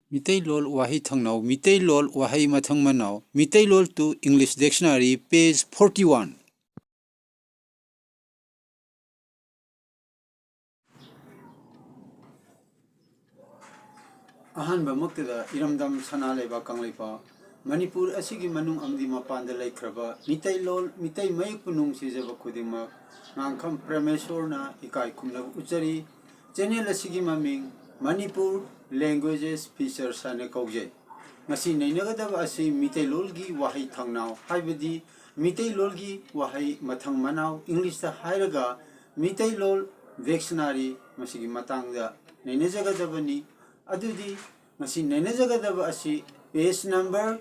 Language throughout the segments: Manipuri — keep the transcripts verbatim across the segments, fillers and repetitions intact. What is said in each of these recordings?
ꯃꯤꯇꯩꯂꯣꯜ ꯋꯥꯍꯩ ꯊꯪꯅꯥꯎ, ꯃꯤꯇꯩꯂꯣꯜ ꯋꯥꯍꯩ ꯃꯊꯪ ꯃꯅꯥꯎ, ꯃꯤꯇꯩꯂꯣꯜ to English Dictionary, page forty one꯫ ꯑꯍꯥꯟꯕꯃꯛꯇꯗ ꯏꯔꯝꯗꯝ ꯁꯅꯥ ꯂꯩꯕꯥꯛ ꯀꯪꯂꯩꯄꯥꯛ ꯃꯅꯤꯄꯨꯔ ꯑꯁꯤꯒꯤ ꯃꯅꯨꯡ ꯑꯃꯗꯤ ꯃꯄꯥꯟꯗ ꯂꯩꯈ꯭ꯔꯕ ꯃꯤꯇꯩꯂꯣꯜ, ꯃꯤꯇꯩ ꯃꯌꯦꯛꯄꯨ ꯅꯨꯡꯁꯤꯖꯕ ꯈꯨꯗꯤꯡꯃꯛ ꯉꯥꯡꯈꯝ ꯄ꯭ꯔꯃꯦꯁꯣꯔꯅ ꯏꯀꯥꯏ ꯈꯨꯝꯅꯕ ꯎꯠꯆꯔꯤ꯫ ꯆꯦꯅꯦꯜ ꯑꯁꯤꯒꯤ ꯃꯃꯤꯡ ꯃꯅꯤꯄꯨꯔ Languages Features ꯍꯥꯏꯅ ꯀꯧꯖꯩ꯫ ꯉꯁꯤ ꯅꯩꯅꯒꯗꯕ ꯑꯁꯤ ꯃꯤꯇꯩꯂꯣꯜꯒꯤ ꯋꯥꯍꯩ ꯊꯪꯅꯥꯎ, ꯍꯥꯏꯕꯗꯤ ꯃꯤꯇꯩꯂꯣꯜꯒꯤ ꯋꯥꯍꯩ ꯃꯊꯪ ꯃꯅꯥꯎ, ꯏꯪꯂꯤꯁꯇ ꯍꯥꯏꯔꯒ ꯃꯤꯇꯩꯂꯣꯜ dictionary, ꯃꯁꯤꯒꯤ ꯃꯇꯥꯡꯗ ꯅꯩꯅꯖꯒꯗꯕꯅꯤ꯫ ꯑꯗꯨꯗꯤ ꯉꯁꯤ ꯅꯩꯅꯖꯒꯗꯕ ꯑꯁꯤ page number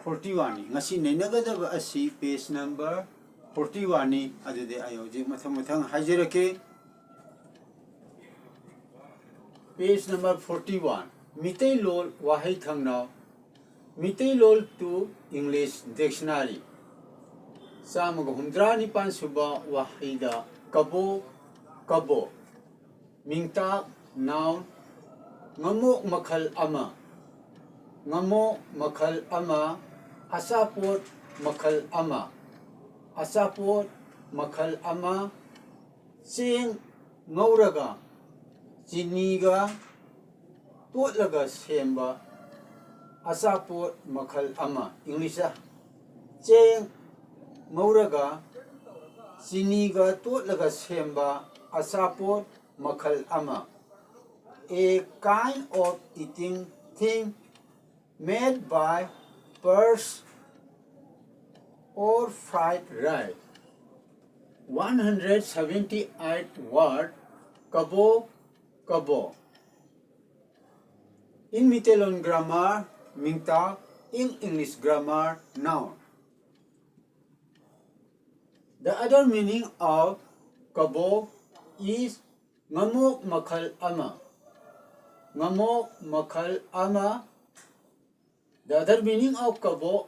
forty one ꯅꯤ꯫ ꯉꯁꯤ ꯅꯩꯅꯒꯗꯕ ꯑꯁꯤ page number forty one ꯅꯤ꯫ ꯑꯗꯨꯗꯤ ꯑꯩ ꯍꯧꯖꯤꯛ ꯃꯊꯪ ꯃꯊꯪ ꯍꯥꯏꯖꯔꯛꯀꯦ꯫ Page number forty one, ꯃꯤꯇꯩꯂꯣꯜ ꯋꯥꯍꯩ ꯊꯪꯅꯥꯎ, ꯃꯤꯇꯩꯂꯣꯜ to English Dictionary꯫ ꯆꯥꯝꯃꯒ ꯍꯨꯝꯗ꯭ꯔꯥ ꯅꯤꯄꯥꯟ ꯁꯨꯕ ꯋꯥꯍꯩꯗ ꯀꯕꯣ, ꯀꯕꯣ꯫ ꯃꯤꯡꯇꯥꯛ, noun, ꯉꯥꯃꯣꯛ ꯃꯈꯜ ꯑꯃ꯫ ꯉꯥꯃꯣꯛ ꯃꯈꯜ ꯑꯃ꯫ ꯑꯆꯥꯄꯣꯠ ꯃꯈꯜ ꯑꯃ꯫ ꯑꯆꯥꯄꯣꯠ ꯃꯈꯜ ꯑꯃ꯫ ꯆꯦꯡ ꯉꯧꯔꯒ ꯆꯤꯅꯤꯒ ꯇꯣꯠꯂꯒ ꯁꯦꯝꯕ ꯑꯆꯥꯄꯣꯠ ꯃꯈꯜ ꯑꯃ꯫ ꯏꯪꯂꯤꯁꯇ ꯆꯦꯡ ꯉꯧꯔꯒ ꯆꯤꯅꯤꯒ ꯇꯣꯠꯂꯒ ꯁꯦꯝꯕ ꯑꯆꯥꯄꯣꯠ ꯃꯈꯜ ꯑꯃ꯫ A kind of eating thing made by purse or fried rice꯫ One hundred seventy eight word, ꯀꯕꯣ, ꯀꯕꯣ꯫ In Meitei loan grammar, ꯃꯤꯡꯇꯥꯛ, in English grammar, noun꯫ The other meaning of ꯀꯕꯣ is ꯉꯥꯃꯣꯛ ꯃꯈꯜ ꯑꯃ꯫ ꯉꯥꯃꯣꯛ ꯃꯈꯜ ꯑꯃ꯫ The other meaning of ꯀꯕꯣ,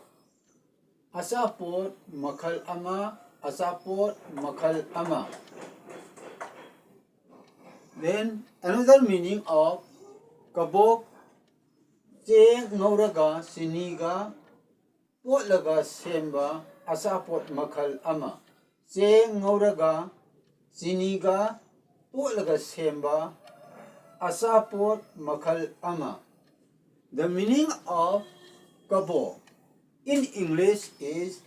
ꯑꯆꯥꯄꯣꯠ ꯃꯈꯜ ꯑꯃ, ꯑꯆꯥꯄꯣꯠ ꯃꯈꯜ ꯑꯃ꯫ Then another meaning of ꯀꯕꯣꯛ ꯆꯦꯡ ꯉꯧꯔꯒ ꯆꯤꯅꯤꯒ ꯇꯣꯠꯂꯒ ꯁꯦꯝꯕ ꯑꯆꯥꯄꯣꯠ ꯃꯈꯜ ꯑꯃ꯫ ꯆꯦꯡ ꯉꯧꯔꯒ ꯆꯤꯅꯤꯒ ꯇꯣꯠꯂꯒ ꯁꯦꯝꯕ ꯑꯆꯥꯄꯣꯠ ꯃꯈꯜ ꯑꯃ꯫ The meaning of kabo in English is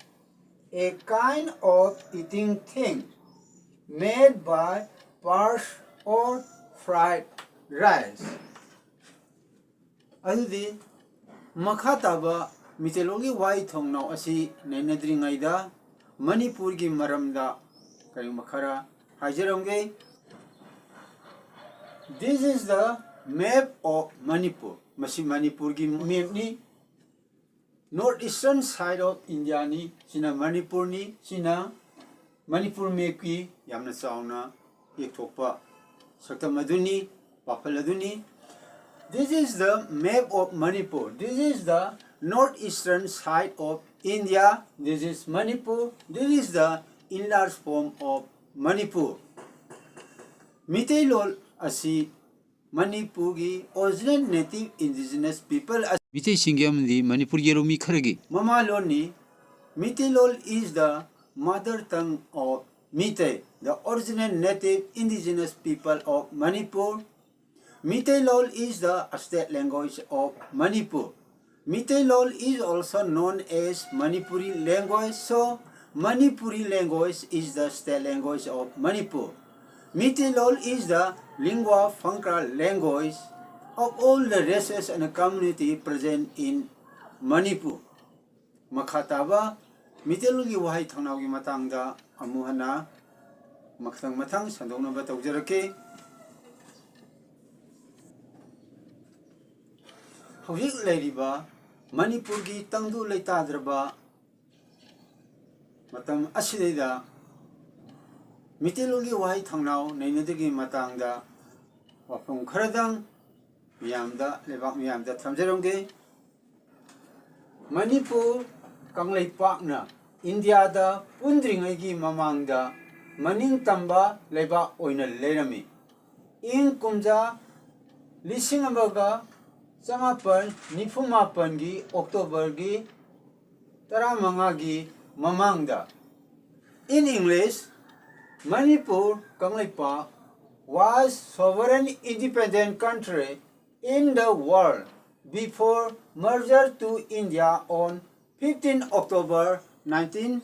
a kind of eating thing made by parched or fried rice. ꯑꯗꯨꯗꯤ ꯃꯈꯥ ꯇꯥꯕ ꯃꯤꯇꯩꯂꯣꯟꯒꯤ ꯋꯥꯍꯩ ꯊꯣꯡꯅꯥꯎ ꯑꯁꯤ ꯅꯩꯅꯗ꯭ꯔꯤꯉꯩꯗ ꯃꯅꯤꯄꯨꯔꯒꯤ ꯃꯔꯝꯗ ꯀꯔꯤꯒꯨꯝꯕ ꯈꯔ ꯍꯥꯏꯖꯔꯝꯒꯦ꯫ This is the map of Manipur. ꯃꯁꯤ ꯃꯅꯤꯄꯨꯔꯒꯤ ꯃꯦꯞꯅꯤ꯫ North eastern side of India ꯅꯤ꯫ ꯁꯤꯅ ꯃꯅꯤꯄꯨꯔꯅꯤ꯫ ꯁꯤꯅ ꯃꯅꯤꯄꯨꯔ ꯃꯦꯞꯀꯤ ꯌꯥꯝꯅ ꯆꯥꯎꯅ ꯌꯦꯛꯊꯣꯛꯄ ꯁꯛꯇꯝ ꯑꯗꯨꯅꯤ, ꯋꯥꯐꯜ ꯑꯗꯨꯅꯤ꯫ This is the map of Manipur. This is the north eastern side of India. This is Manipur. This is the enlarged form of Manipur. Meiteilon ꯑꯁꯤ ꯃꯅꯤꯄꯨꯔꯒꯤ original native indigenous people ꯑꯁꯤ ꯃꯤꯇꯩꯁꯤꯡꯒꯤ ꯑꯃꯗꯤ ꯃꯅꯤꯄꯨꯔꯒꯤ ꯂꯧꯃꯤ ꯈꯔꯒꯤ ꯃꯃꯥꯂꯣꯟꯅꯤ꯫ Meiteilon is the mother tongue of Meitei, the original native indigenous people of Manipur. Meitei Lol is the state language of Manipur. Meitei Lol is also known as Manipuri language, so Manipuri language is the state language of Manipur. Meitei Lol is the lingua franca language of all the races and community present in Manipur. ꯃꯈꯥ ꯇꯥꯕ ꯃꯤꯇꯩꯂꯣꯟꯒꯤ ꯋꯥꯍꯩ ꯊꯣꯡꯅꯥꯎꯒꯤ ꯃꯇꯥꯡꯗ ꯑꯃꯨꯛ ꯍꯟꯅ ꯃꯊꯪ ꯃꯊꯪ ꯁꯟꯗꯣꯛꯅꯕ ꯇꯧꯖꯔꯛꯀꯦ꯫ ꯍꯧꯖꯤꯛ ꯂꯩꯔꯤꯕ ꯃꯅꯤꯄꯨꯔꯒꯤ ꯇꯪꯗꯨ ꯂꯩꯇꯥꯗ꯭ꯔꯕ ꯃꯇꯝ ꯑꯁꯤꯗꯩꯗ ꯃꯤꯇꯩꯂꯣꯟꯒꯤ ꯋꯥꯍꯩ ꯊꯣꯡꯅꯥꯎ ꯅꯩꯅꯗꯒꯤ ꯃꯇꯥꯡꯗ ꯋꯥꯐꯝ ꯈꯔꯗꯪ ꯃꯤꯌꯥꯝꯗ, ꯂꯩꯕꯥꯛ ꯃꯤꯌꯥꯝꯗ ꯊꯝꯖꯔꯝꯒꯦ꯫ ꯃꯅꯤꯄꯨꯔ ꯀꯪꯂꯩꯄꯥꯛꯅ ꯏꯟꯗꯤꯌꯥꯗ ꯄꯨꯟꯗ꯭ꯔꯤꯉꯩꯒꯤ ꯃꯃꯥꯡꯗ ꯃꯅꯤꯡ ꯇꯝꯕ ꯂꯩꯕꯥꯛ ꯑꯣꯏꯅ ꯂꯩꯔꯝꯃꯤ꯫ ꯏꯪ ꯀꯨꯝꯖꯥ ꯂꯤꯁꯤꯡ ꯑꯃꯒ ꯆꯃꯥꯄꯜ ꯅꯤꯐꯨ ꯃꯥꯄꯜꯒꯤ ꯑꯣꯛꯇꯣꯕꯔꯒꯤ ꯇꯔꯥꯃꯉꯥꯒꯤ ꯃꯃꯥꯡꯗ꯫ In English, Manipur, Kangleipak, was sovereign independent country in the world before merger to India on fifteen October nineteen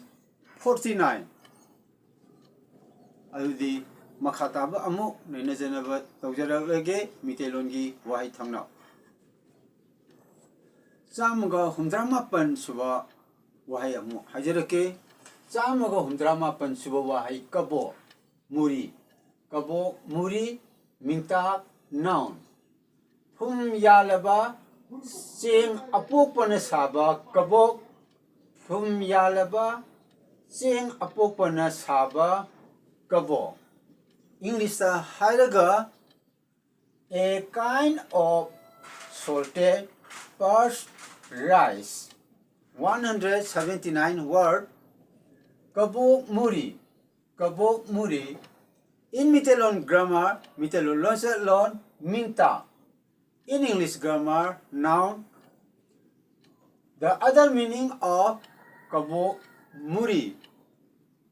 forty-nine꯫ ꯑꯗꯨꯗꯤ ꯃꯈꯥ ꯇꯥꯕ ꯑꯃꯨꯛ ꯅꯩꯅꯖꯅꯕ ꯇꯧꯖꯔꯛꯂꯒꯦ꯫ ꯃꯤꯇꯩꯂꯣꯟꯒꯤ ꯋꯥꯍꯩ ꯊꯧꯅꯥꯎ ꯆꯥꯝꯃꯒ ꯍꯨꯝꯗ꯭ꯔꯥ ꯃꯥꯄꯟ ꯁꯨꯕ ꯋꯥꯍꯩ ꯑꯃꯨꯛ ꯍꯥꯏꯖꯔꯛꯀꯦ꯫ ꯆꯥꯝꯃꯒ ꯍꯨꯝꯗ꯭ꯔꯥ ꯃꯥꯄꯟ ꯁꯨꯕ ꯋꯥꯍꯩ ꯀꯕꯣꯛ ꯃꯨꯔꯤ꯫ ꯀꯕꯣꯛ ꯃꯨꯔꯤ, ꯃꯤꯡꯇꯥꯛ, noun꯫ ꯊꯨꯝ ꯌꯥꯜꯂꯕ ꯆꯦꯡ ꯑꯄꯣꯛꯄꯅ ꯁꯥꯕ ꯀꯕꯣꯛ꯫ ꯊꯨꯝ ꯌꯥꯜꯂꯕ ꯆꯦꯡ ꯑꯄꯣꯛꯄꯅ ꯁꯥꯕ ꯀꯕꯣꯛ꯫ ꯏꯪꯂꯤꯁꯇ ꯍꯥꯏꯔꯒ, a kind of salted parched rice꯫ One hundred seventy nine word, ꯀꯕꯣꯛ ꯃꯨꯔꯤ꯫ ꯀꯕꯣꯛ ꯃꯨꯔꯤ꯫ In Meiteilon grammar, Meiteilon ꯂꯣꯟꯆꯠꯂꯣꯟ, ꯃꯤꯡꯇꯥꯛ꯫ In English grammar, noun꯫ The other meaning of ꯀꯕꯣꯛ ꯃꯨꯔꯤ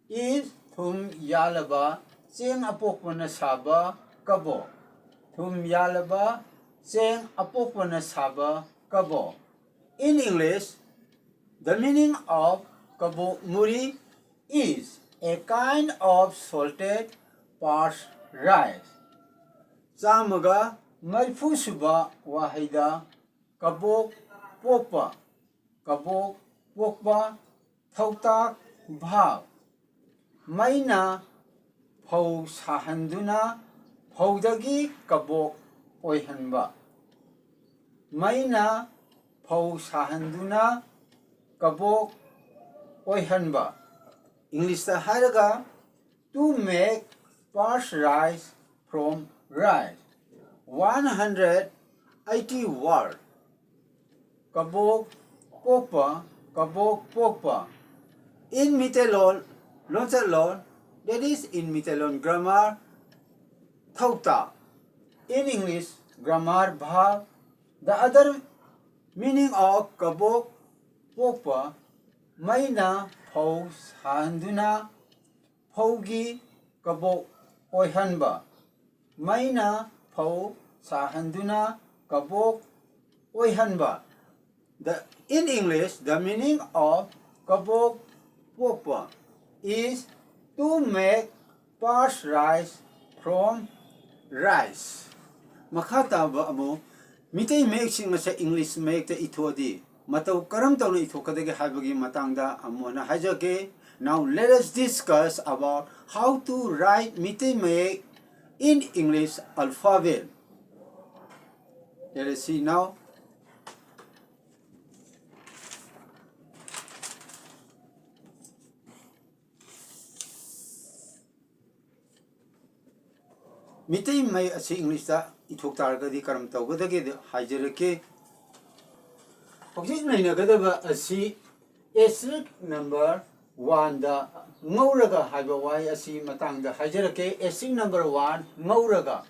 is ꯊꯨꯝ ꯌꯥꯜꯂꯕ ꯆꯦꯡ ꯑꯄꯣꯛꯄꯅ ꯁꯥꯕ ꯀꯕꯣꯛ꯫ ꯊꯨꯝ ꯌꯥꯜꯂꯕ ꯆꯦꯡ ꯑꯄꯣꯛꯄꯅ ꯁꯥꯕ ꯀꯕꯣꯛ꯫ In English, the meaning of ꯀꯕꯣꯛ ꯃꯨꯔꯤ is a kind of salted parched rice꯫ ꯆꯥꯝꯃꯒ ꯃꯔꯤꯐꯨ ꯁꯨꯕ ꯋꯥꯍꯩꯗ ꯀꯕꯣꯛ ꯄꯣꯛꯄ꯫ ꯀꯕꯣꯛ ꯄꯣꯛꯄ꯫ ꯊꯧꯇꯥꯛ, verb꯫ ꯃꯩꯅ ꯐꯧ ꯁꯥꯍꯟꯗꯨꯅ ꯐꯧꯗꯒꯤ ꯀꯕꯣꯛ ꯑꯣꯏꯍꯟꯕ꯫ ꯃꯩꯅ ꯐꯧ ꯁꯥꯍꯟꯗꯨꯅ ꯀꯕꯣꯛ ꯑꯣꯏꯍꯟꯕ꯫ ꯏꯪꯂꯤꯁꯇ ꯍꯥꯏꯔꯒ, to make parched rice from rice꯫ One hundred eighty word, ꯀꯕꯣꯛ ꯄꯣꯛꯄ꯫ ꯀꯕꯣꯛ ꯄꯣꯛꯄ꯫ In Meiteilon ꯂꯣꯟꯆꯠꯂꯣꯟ, that is in Meiteilon grammar, ꯊꯧꯇꯥꯛ꯫ In English grammar, verb꯫ The other meaning of ꯀꯕꯣꯛ ꯄꯣꯛꯄ, ꯃꯩꯅ ꯐꯧ ꯁꯥꯍꯟꯗꯨꯅ ꯐꯧꯒꯤ ꯀꯕꯣꯛ ꯑꯣꯏꯍꯟꯕ꯫ ꯃꯩꯅ ꯐꯧ ꯁꯥꯍꯟꯗꯨꯅ ꯀꯕꯣꯛ ꯑꯣꯏꯍꯟꯕ꯫ The, in English, the meaning of ꯀꯕꯣꯛ ꯄꯣꯛꯄ is to make parched rice from rice. ꯃꯈꯥ ꯇꯥꯕ ꯑꯃꯨꯛ ꯃꯤꯇꯩ ꯃꯌꯦꯛꯁꯤꯡ ꯑꯁꯦ English ꯃꯌꯦꯛꯇ ꯏꯊꯣꯛꯑꯗꯤ ꯃꯇꯧ ꯀꯔꯝ ꯇꯧꯅ ꯏꯊꯣꯛꯀꯗꯒꯦ ꯍꯥꯏꯕꯒꯤ ꯃꯇꯥꯡꯗ ꯑꯃꯨꯛ ꯍꯟꯅ ꯍꯥꯏꯖꯒꯦ꯫ Now let us discuss about how to write Meitei ꯃꯌꯦꯛ in English alphabet. Let us see now. Meitei ꯃꯌꯦꯛ ꯑꯁꯤ English ꯇ ꯏꯊꯣꯛ ꯇꯥꯔꯒꯗꯤ ꯀꯔꯝ ꯇꯧꯒꯗꯒꯦꯗ ꯍꯥꯏꯖꯔꯛꯀꯦ꯫ ꯍꯧꯖꯤꯛ ꯅꯩꯅꯒꯗꯕ ꯑꯁꯤ asterisk number one ꯗ ꯉꯧꯔꯒ ꯍꯥꯏꯕ ꯋꯥꯍꯩ ꯑꯁꯤ ꯃꯇꯥꯡꯗ ꯍꯥꯏꯖꯔꯛꯀꯦ꯫ Asterisk number one, ꯉꯧꯔꯒ꯫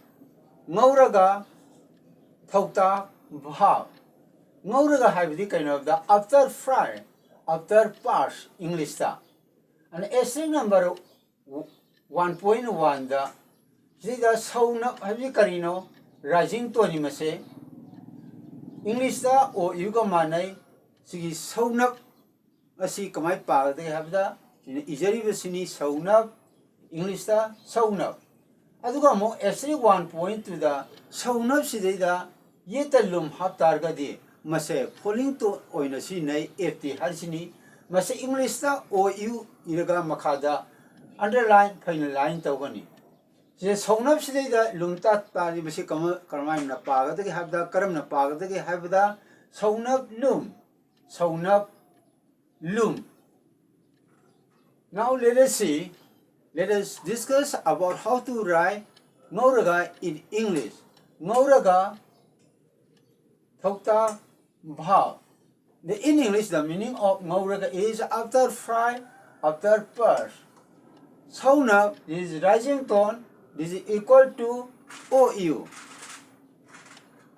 ꯉꯧꯔꯒ, ꯊꯧꯇꯥꯛ, verb꯫ ꯉꯧꯔꯒ ꯍꯥꯏꯕꯗꯤ ꯀꯩꯅꯣ ꯍꯥꯏꯕꯗ after fry, after parched English ꯇ꯫ ꯑꯗꯨꯅ asterisk number one point one ꯗ ꯁꯤꯗ ꯁꯧꯅꯞ ꯍꯥꯏꯕꯁꯤ ꯀꯔꯤꯅꯣ? Rising tone ꯅꯤ ꯃꯁꯦ꯫ English ꯇ O U ꯒ ꯃꯥꯟꯅꯩ꯫ ꯁꯤꯒꯤ ꯁꯧꯅꯞ ꯑꯁꯤ ꯀꯃꯥꯏꯅ ꯄꯥꯒꯗꯒꯦ ꯍꯥꯏꯕꯗ, ꯁꯤꯅ ꯏꯖꯔꯤꯕꯁꯤꯅꯤ ꯁꯧꯅꯞ, English ꯇ ꯁꯧꯅꯞ꯫ ꯑꯗꯨꯒ ꯑꯃꯨꯛ asterisk one point two ꯗ ꯁꯧꯅꯞꯁꯤꯗꯩꯗ ꯌꯦꯠꯇ ꯂꯨꯝ ꯍꯥꯞ ꯇꯥꯔꯒꯗꯤ ꯃꯁꯦ falling tone ꯑꯣꯏꯅ ꯁꯤꯖꯤꯟꯅꯩ, F T ꯍꯥꯏꯔꯤꯁꯤꯅꯤ꯫ ꯃꯁꯤ English ꯇ O U ꯏꯔꯒ ꯃꯈꯥꯗ underline ꯐꯩꯅ line ꯇꯧꯒꯅꯤ꯫ ꯁꯤꯗ ꯁꯧꯅꯞꯁꯤꯗꯩꯗ ꯂꯨꯝ ꯇꯥ ꯇꯥꯔꯗꯤ ꯃꯁꯤ ꯀꯃ-, ꯀꯔꯝꯍꯥꯏꯅ ꯄꯥꯒꯗꯒꯦ ꯍꯥꯏꯕꯗ, ꯀꯔꯝꯅ ꯄꯥꯒꯗꯒꯦ ꯍꯥꯏꯕꯗ, ꯁꯧꯅꯞ ꯂꯨꯝ, ꯁꯧꯅꯞ ꯂꯨꯝ꯫ Now let us see, let us discuss about how to write ꯉꯧꯔꯒ in English. ꯉꯧꯔꯒ, ꯊꯧꯇꯥꯛ, verb꯫ The, in English, the meaning of ꯉꯧꯔꯒ is after fry, after parched. ꯁꯧꯅꯞ, this is rising tone, this is equal to O U.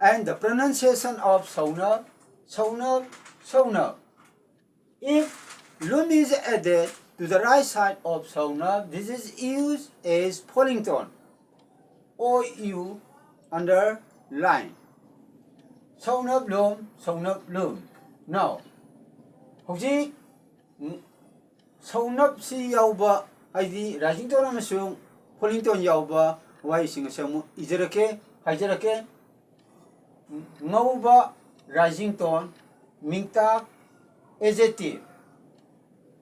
And the pronunciation of Saunap, Saunap, Saunap. If lum is added to the right side of Saunap, this is used as falling tone. O U underline. Saunap lum, Saunap lum. Now, ꯍꯧꯖꯤꯛ ꯁꯧꯅꯞꯁꯤ ꯌꯥꯎꯕ, ꯍꯥꯏꯗꯤ rising tone ꯑꯃꯁꯨꯡ falling tone ꯌꯥꯎꯕ ꯋꯥꯍꯩꯁꯤꯡ ꯑꯁꯤ ꯑꯃꯨꯛ ꯏꯖꯔꯛꯀꯦ, ꯍꯥꯏꯖꯔꯛꯀꯦ꯫ ꯉꯧꯕ, rising tone, ꯃꯤꯡꯇꯥꯛ, adjective꯫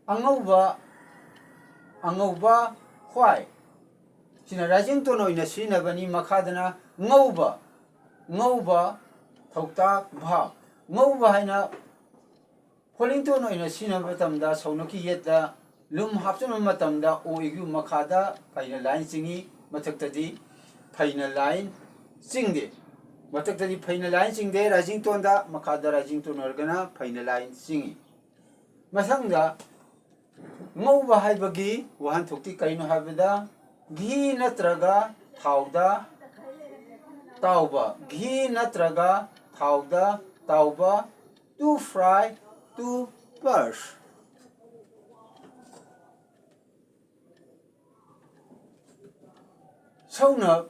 ꯑꯉꯧꯕ, ꯑꯉꯧꯕ, white꯫ ꯁꯤꯅ rising tone ꯑꯣꯏꯅ ꯁꯤꯖꯤꯟꯅꯕꯅꯤ꯫ ꯃꯈꯥꯗꯅ ꯉꯧꯕ, ꯉꯧꯕ, ꯊꯧꯇꯥꯛ, verb꯫ ꯉꯧꯕ ꯍꯥꯏꯅ falling tone ꯑꯣꯏꯅ ꯁꯤꯖꯤꯟꯅꯕ ꯃꯇꯝꯗ ꯁꯧꯅꯞꯀꯤ ꯌꯦꯠꯇ ꯂꯨꯝ ꯍꯥꯞꯆꯤꯟꯕ ꯃꯇꯝꯗ O U ꯃꯈꯥꯗ ꯐꯩꯅ line ꯆꯤꯡꯏ, ꯃꯊꯛꯇꯗꯤ ꯐꯩꯅ line ꯆꯤꯡꯗꯦ꯫ ꯃꯊꯛꯇꯗꯤ ꯐꯩꯅ line ꯆꯤꯡꯗꯦ rising toneꯗ, ꯃꯈꯥꯗ rising tone ꯑꯣꯏꯔꯒꯅ ꯐꯩꯅ line ꯆꯤꯡꯏ꯫ ꯃꯊꯪꯗ ꯉꯧꯕ ꯍꯥꯏꯕꯒꯤ ꯋꯥꯍꯟꯊꯣꯛꯇꯤ ꯀꯔꯤꯅꯣ ꯍꯥꯏꯕꯗ, ꯘꯤ ꯅꯠꯇ꯭ꯔꯒ ꯊꯥꯎꯗ ꯇꯥꯎꯕ, ꯘꯤ ꯅꯠꯇ꯭ꯔꯒ ꯊꯥꯎꯗ ꯇꯥꯎꯕ, to fry, to burst꯫ ꯁꯧꯅꯞ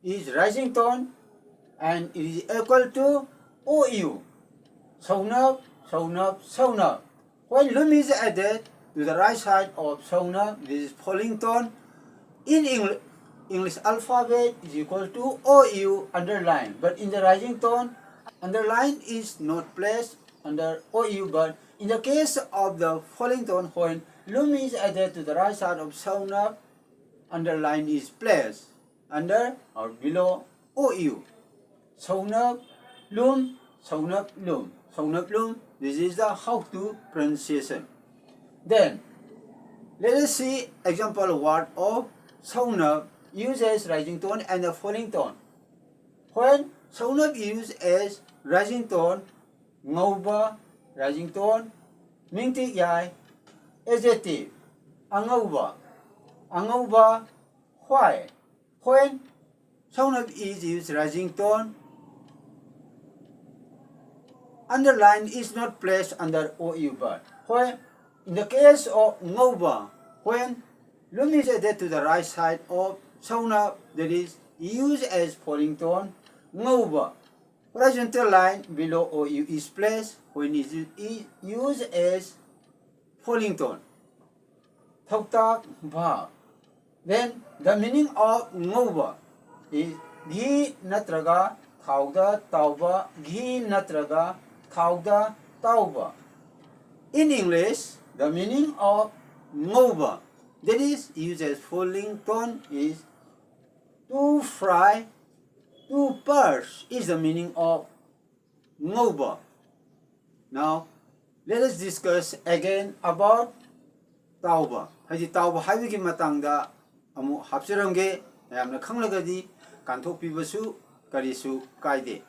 is rising tone and it is equal to O U. ꯁꯧꯅꯞ, ꯁꯧꯅꯞ, ꯁꯧꯅꯞ꯫ When lum is added to the right side of ꯁꯧꯅꯞ, this is falling tone. In Eng-, English alphabet is equal to O U underline, but in the rising tone, underline is not placed under O U, but in the case of the falling tone, when lum is added to the right side of ꯁꯧꯅꯞ, underline is placed under or below O U. ꯁꯧꯅꯞ ꯂꯨꯝ, ꯁꯧꯅꯞ ꯂꯨꯝ, ꯁꯧꯅꯞ ꯂꯨꯝ. This is the how to pronunciation. Then, let us see example word of ꯁꯧꯅꯞ use as rising tone and the falling tone. When ꯁꯧꯅꯞ use as rising tone, ꯉꯧꯕ, rising tone, ꯃꯤꯡꯇꯤꯛ ꯌꯥꯏ, adjective, ꯑꯉꯧꯕ, ꯑꯉꯧꯕ, white꯫ When ꯁꯧꯅꯞ is used rising tone, underline is not placed under O U verb. When, in the case of ꯉꯧꯕ, when ꯂꯨꯝ is added to the right side of ꯁꯧꯅꯞ, that is used as falling tone, ꯉꯧꯕ, horizontal line below O U is placed when it is used as falling tone. ꯊꯧꯇꯥꯛ verb. Then the meaning of ꯉꯧꯕ is ꯘꯤ ꯅꯠꯇ꯭ꯔꯒ ꯊꯥꯎꯗ ꯇꯥꯎꯕ, ꯘꯤ ꯅꯠꯇ꯭ꯔꯒ ꯊꯥꯎꯗ ꯇꯥꯎꯕ. In English, the meaning of ꯉꯧꯕ, that is used as falling tone, is to fry, to parch is the meaning of ꯉꯧꯕ. Now, let us discuss again about ꯇꯥꯎꯕ꯫ ꯍꯥꯏꯗꯤ ꯇꯥꯎꯕ ꯍꯥꯏꯕꯒꯤ ꯃꯇꯥꯡꯗ ꯑꯃꯨꯛ ꯍꯥꯞꯆꯔꯝꯒꯦ꯫ ꯃꯌꯥꯝꯅ ꯈꯪꯂꯒꯗꯤ ꯀꯥꯟꯊꯣꯛꯄꯤꯕꯁꯨ ꯀꯔꯤꯁꯨ ꯀꯥꯏꯗꯦ꯫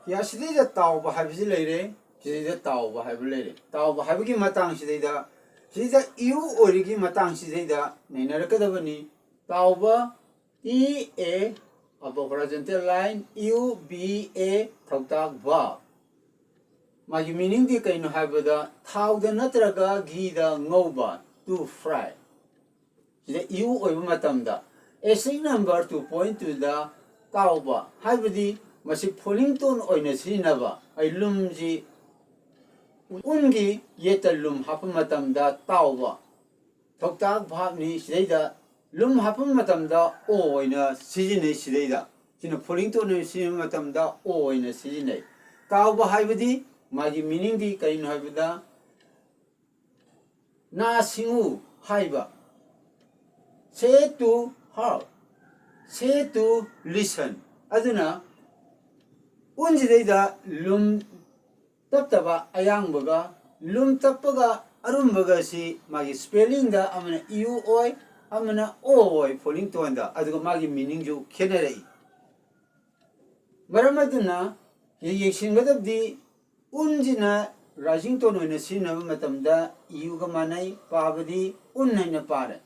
ꯌꯥ, ꯁꯤꯗꯩꯗ ꯇꯥꯎꯕ ꯍꯥꯏꯕꯁꯤ ꯂꯩꯔꯦ, ꯁꯤꯗꯩꯗ ꯇꯥꯎꯕ ꯍꯥꯏꯕ ꯂꯩꯔꯦ꯫ ꯇꯥꯎꯕ ꯍꯥꯏꯕꯒꯤ ꯃꯇꯥꯡꯁꯤꯗꯩꯗ, ꯁꯤꯗ ꯏꯎ ꯑꯣꯏꯔꯤꯒꯤ ꯃꯇꯥꯡꯁꯤꯗꯩꯗ ꯅꯩꯅꯔꯛꯀꯗꯕꯅꯤ꯫ ꯇꯥꯎꯕ, T A, above horizontal line, U B A, ꯊꯧꯇꯥꯛ verb꯫ ꯃꯥꯒꯤ meaningꯗꯤ ꯀꯩꯅꯣ ꯍꯥꯏꯕꯗ, ꯊꯥꯎꯗ ꯅꯠꯇ꯭ꯔꯒ ꯘꯤꯗ ꯉꯧꯕ, to fry꯫ ꯁꯤꯗ ꯏꯎ ꯑꯣꯏꯕ ꯃꯇꯝꯗ, a six number to point to the ꯇꯥꯎꯕ ꯍꯥꯏꯕꯗꯤ ꯃꯁꯤ falling tone ꯑꯣꯏꯅ ꯁꯤꯖꯤꯟꯅꯕ, ꯑꯩ ꯂꯨꯝꯁꯤ ꯎꯟꯒꯤ ꯌꯦꯠꯇ ꯂꯨꯝ ꯍꯥꯞꯄ ꯃꯇꯝꯗ ꯇꯥꯎꯕ꯫ ꯊꯧꯇꯥꯛ verbꯅꯤ꯫ ꯁꯤꯗꯩꯗ ꯂꯨꯝ ꯍꯥꯞꯄ ꯃꯇꯝꯗ ꯑꯣ ꯑꯣꯏꯅ ꯁꯤꯖꯤꯟꯅꯩ꯫ ꯁꯤꯗꯩꯗ ꯁꯤꯅ falling tone ꯑꯣꯏꯅ ꯁꯤꯖꯤꯟꯅꯕ ꯃꯇꯝꯗ ꯑꯣ ꯑꯣꯏꯅ ꯁꯤꯖꯤꯟꯅꯩ꯫ ꯇꯥꯎꯕ ꯍꯥꯏꯕꯗꯤ ꯃꯥꯒꯤ meaningꯗꯤ ꯀꯔꯤꯅꯣ ꯍꯥꯏꯕꯗ, ꯅꯥ ꯁꯤꯡꯉꯨ ꯍꯥꯏꯕ, say to hear, say to listen꯫ ꯑꯗꯨꯅ ꯎꯟꯁꯤꯗꯩꯗ ꯂꯨꯝ ꯇꯞꯇꯕ ꯑꯌꯥꯡꯕꯒ ꯂꯨꯝ ꯇꯞꯄꯒ ꯑꯔꯨꯝꯕꯒꯁꯤ ꯃꯥꯒꯤ spellingꯗ ꯑꯃꯅ ꯏꯎ ꯑꯣꯏ, ꯑꯃꯅ ꯑꯣ ꯑꯣꯏ falling toneꯗ, ꯑꯗꯨꯒ ꯃꯥꯒꯤ meaningꯁꯨ ꯈꯦꯠꯅꯔꯛꯏ꯫ ꯃꯔꯝ ꯑꯗꯨꯅ ꯌꯦꯡꯁꯤꯟꯒꯗꯕꯗꯤ ꯎꯟꯁꯤꯅ Rising tone ꯑꯣꯏꯅ ꯁꯤꯖꯤꯟꯅꯕ ꯃꯇꯝꯗ ꯌꯨꯒ ꯃꯥꯟꯅꯩ, ꯄꯥꯕꯗꯤ ꯎꯟ ꯍꯥꯏꯅ ꯄꯥꯔꯦ꯫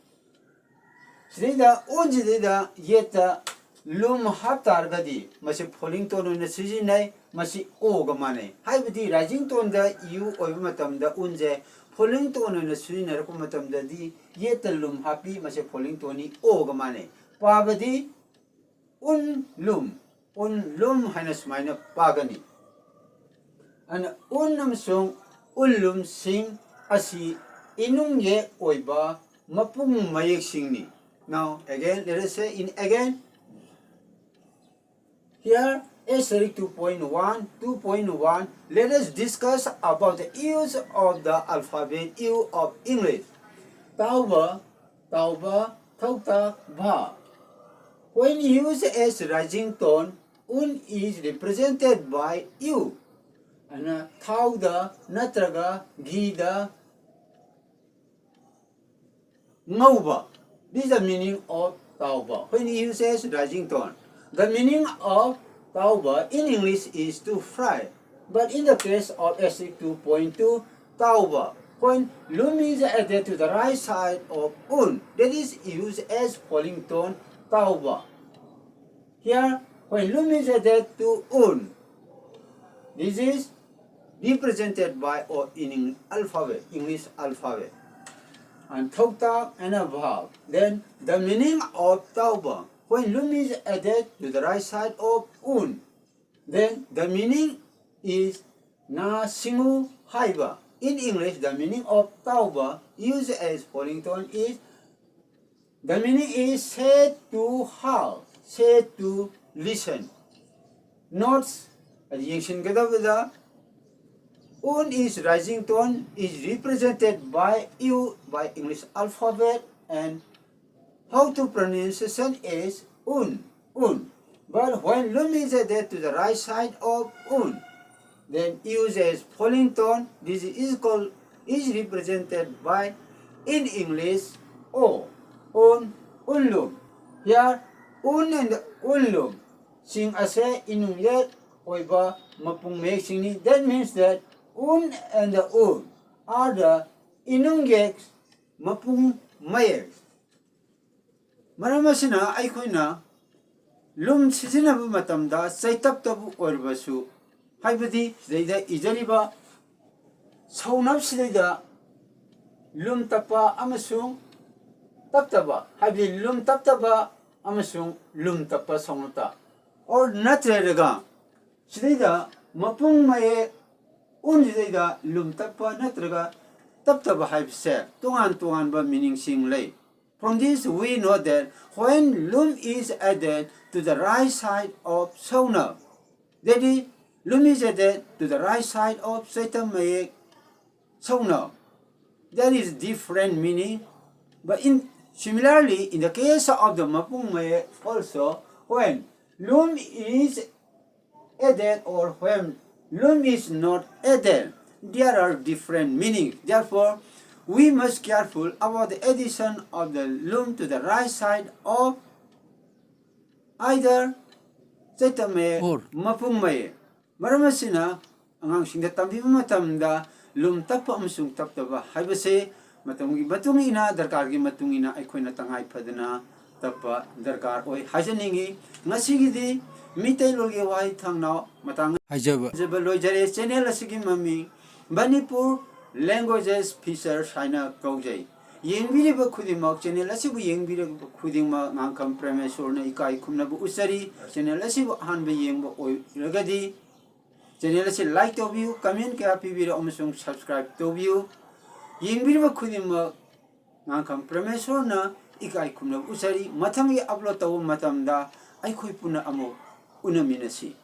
ꯁꯤꯗꯩꯗ ꯎꯟꯁꯤꯗꯩꯗ ꯌꯦꯠꯇ ꯂꯨꯝ ꯍꯥꯞ ꯇꯥꯔꯒꯗꯤ ꯃꯁꯤ falling tone ꯑꯣꯏꯅ ꯁꯤꯖꯤꯟꯅꯩ, ꯃꯁꯤ ꯑꯣꯒ ꯃꯥꯟꯅꯩ꯫ ꯍꯥꯏꯕꯗꯤ rising toneꯗ ꯌꯨ ꯑꯣꯏꯕ ꯃꯇꯝꯗ ꯎꯟꯁꯦ falling tone ꯑꯣꯏꯅ ꯁꯤꯖꯤꯟꯅꯔꯛꯄ ꯃꯇꯝꯗꯗꯤ ꯌꯦꯠꯇ ꯂꯨꯝ ꯍꯥꯞꯄꯤ, ꯃꯁꯤ falling toneꯅꯤ, ꯑꯣꯒ ꯃꯥꯟꯅꯩ꯫ ꯄꯥꯕꯗꯤ ꯎꯟ ꯂꯨꯝ, ꯎꯟ ꯂꯨꯝ ꯍꯥꯏꯅ ꯁꯨꯃꯥꯏꯅ ꯄꯥꯒꯅꯤ꯫ ꯑꯗꯨꯅ ꯎꯟ ꯑꯃꯁꯨꯡ ꯎꯟ ꯂꯨꯝꯁꯤꯡ ꯑꯁꯤ ꯏꯅꯨꯡ ꯌꯦꯛ ꯑꯣꯏꯕ ꯃꯄꯨꯡ ꯃꯌꯦꯛꯁꯤꯡꯅꯤ꯫ Now again, let us say in again. Here, asterisk two point one, two point one, let us discuss about the use of the alphabet U of English. ꯇꯥꯎꯕ, ꯇꯥꯎꯕ, ꯊꯧꯇꯥꯛ, ꯚꯥ꯫ When used as rising tone, ꯎꯟ is represented by U. ꯑꯗꯨꯅ ꯊꯥꯎꯗ ꯅꯠꯇ꯭ꯔꯒ ꯘꯤꯗ ꯉꯧꯕ꯫ This is the meaning of ꯇꯥꯎꯕ. When used as rising tone, the meaning of ꯇꯥꯎꯕ in English is to fry. But in the case of asterisk two point two, ꯇꯥꯎꯕ, when ꯂꯨꯝ is added to the right side of ꯎꯟ, that is used as falling tone ꯇꯥꯎꯕ. Here, when ꯂꯨꯝ is added to ꯎꯟ, this is represented by O in Eng- alphabet, English alphabet. And ꯊꯧꯇꯥꯛ and a verb. Then the meaning of ꯇꯥꯎꯕ, when ꯂꯨꯝ is added to the right side of ꯎꯟ, then the meaning is ꯅꯥ ꯁꯤꯡꯉꯨ ꯍꯥꯏꯕ꯫ In English, the meaning of ꯇꯥꯎꯕ used as falling tone is, the meaning is say to hear, say to listen. Notes, ꯌꯦꯡꯁꯤꯟꯒꯗꯕꯗ, ꯎꯟ is rising tone is represented by U by English alphabet and how to pronunciation is ꯎꯟ, ꯎꯟ. But when ꓡꓴꓽ is added to the right side of ꯎꯟ, then used as falling tone, this is called, is represented by, in English, O, ꯎꯟ, ꯎꯟ ꓡꓴꓽ. Here, ꯎꯟ and ꯎꯟ ꓡꓴꓽ ꯁꯤꯡ ꯑꯁꯦ ꯏꯅꯨꯡ ꯌꯦꯛ ꯑꯣꯏꯕ ꯃꯄꯨꯡ ꯃꯌꯦꯛꯁꯤꯡꯅꯤ꯫ That means that Un and the un are the inungek mapung mayek. ꯃꯔꯝ ꯑꯁꯤꯅ ꯑꯩꯈꯣꯏꯅ ꯂꯨꯝ ꯁꯤꯖꯤꯟꯅꯕ ꯃꯇꯝꯗ ꯆꯩꯇꯞꯇꯕꯨ ꯑꯣꯏꯔꯕꯁꯨ, ꯍꯥꯏꯕꯗꯤ ꯁꯤꯗꯩꯗ ꯏꯖꯔꯤꯕ ꯁꯧꯅꯞꯁꯤꯗꯩꯗ ꯂꯨꯝ ꯇꯞꯄ ꯑꯃꯁꯨꯡ ꯇꯞꯇꯕ, ꯍꯥꯏꯕꯗꯤ ꯂꯨꯝ ꯇꯞꯇꯕ ꯑꯃꯁꯨꯡ ꯂꯨꯝ ꯇꯞꯄ ꯁꯧꯅꯞꯇ, or ꯅꯠꯇ꯭ꯔꯒ ꯁꯤꯗꯩꯗ ꯃꯄꯨꯡ ꯃꯌꯦꯛ ꯎꯟꯁꯤꯗꯩꯗ ꯂꯨꯝ ꯇꯞꯄ ꯅꯠꯇ꯭ꯔꯒ ꯇꯞꯇꯕ ꯍꯥꯏꯕꯁꯦ ꯇꯣꯉꯥꯟ ꯇꯣꯉꯥꯟꯕ meaningꯁꯤꯡ ꯂꯩ꯫ From this we know that when lum is added to the right side of sauna, that is, lum is added to the right side of Saitam Mayek sauna, there is different meaning. But in similarly, in the case of the Mapung Mayek also, when lum is added or when lum is not added, there are different meanings. Therefore, we must careful about the addition of the lum to the right side of either Chaitame or Mapungmaye. ꯃꯔꯝ ꯑꯁꯤꯅ ꯑꯉꯥꯡꯁꯤꯡꯗ ꯇꯝꯕꯤꯕ ꯃꯇꯝꯗ ꯂꯨꯝ ꯇꯞꯄ ꯑꯃꯁꯨꯡ ꯇꯞꯇꯕ ꯍꯥꯏꯕꯁꯤ ꯃꯇꯝꯒꯤ ꯃꯇꯨꯡ ꯏꯟꯅ, ꯗꯔꯀꯥꯔꯒꯤ ꯃꯇꯨꯡ ꯏꯟꯅ ꯑꯩꯈꯣꯏꯅ ꯇꯉꯥꯏ ꯐꯗꯅ ꯇꯞꯄ ꯗꯔꯀꯥꯔ ꯑꯣꯏ ꯍꯥꯏꯖꯅꯤꯡꯏ꯫ ꯉꯁꯤꯒꯤꯗꯤ ꯃꯤꯇꯩꯂꯣꯟꯒꯤ ꯋꯥꯍꯩ ꯊꯥꯡꯅꯥꯎ ꯃꯇꯥꯡ ꯍꯥꯏꯖꯕ ꯍꯥꯏꯖꯕ ꯂꯣꯏꯖꯔꯦ꯫ Channel ꯑꯁꯤꯒꯤ ꯃꯃꯤꯡ Manipur Languages Features ꯍꯥꯏꯅ ꯀꯧꯖꯩ꯫ ꯌꯦꯡꯕꯤꯔꯤꯕ ꯈꯨꯗꯤꯡꯃꯛ, channel ꯑꯁꯤꯕꯨ ꯌꯦꯡꯕꯤꯔꯤꯕ ꯈꯨꯗꯤꯡꯃꯛ ꯉꯥꯡꯈꯝ ꯄ꯭ꯔꯦꯃꯦꯁꯣꯔꯅ ꯏꯀꯥꯏ ꯈꯨꯝꯅꯕ ꯎꯠꯆꯔꯤ꯫ Channel ꯑꯁꯤꯕꯨ ꯑꯍꯥꯟꯕ ꯌꯦꯡꯕ ꯑꯣꯏꯔꯒꯗꯤ channel ꯑꯁꯤ like ꯇꯧꯕꯤꯌꯨ, comment ꯀꯌꯥ ꯄꯤꯕꯤꯔꯣ ꯑꯃꯁꯨꯡ subscribe ꯇꯧꯕꯤꯌꯨ꯫ ꯌꯦꯡꯕꯤꯔꯤꯕ ꯈꯨꯗꯤꯡꯃꯛ ꯉꯥꯡꯈꯝ ꯄ꯭ꯔꯦꯃꯦꯁꯣꯔꯅ ꯏꯀꯥꯏ ꯈꯨꯝꯅꯕ ꯎꯠꯆꯔꯤ꯫ ꯃꯊꯪꯒꯤ upload ꯇꯧꯕ ꯃꯇꯝꯗ ꯑꯩꯈꯣꯏ ꯄꯨꯟꯅ ꯑꯃꯨꯛ ꯎꯅꯃꯤꯟꯅꯁꯤ꯫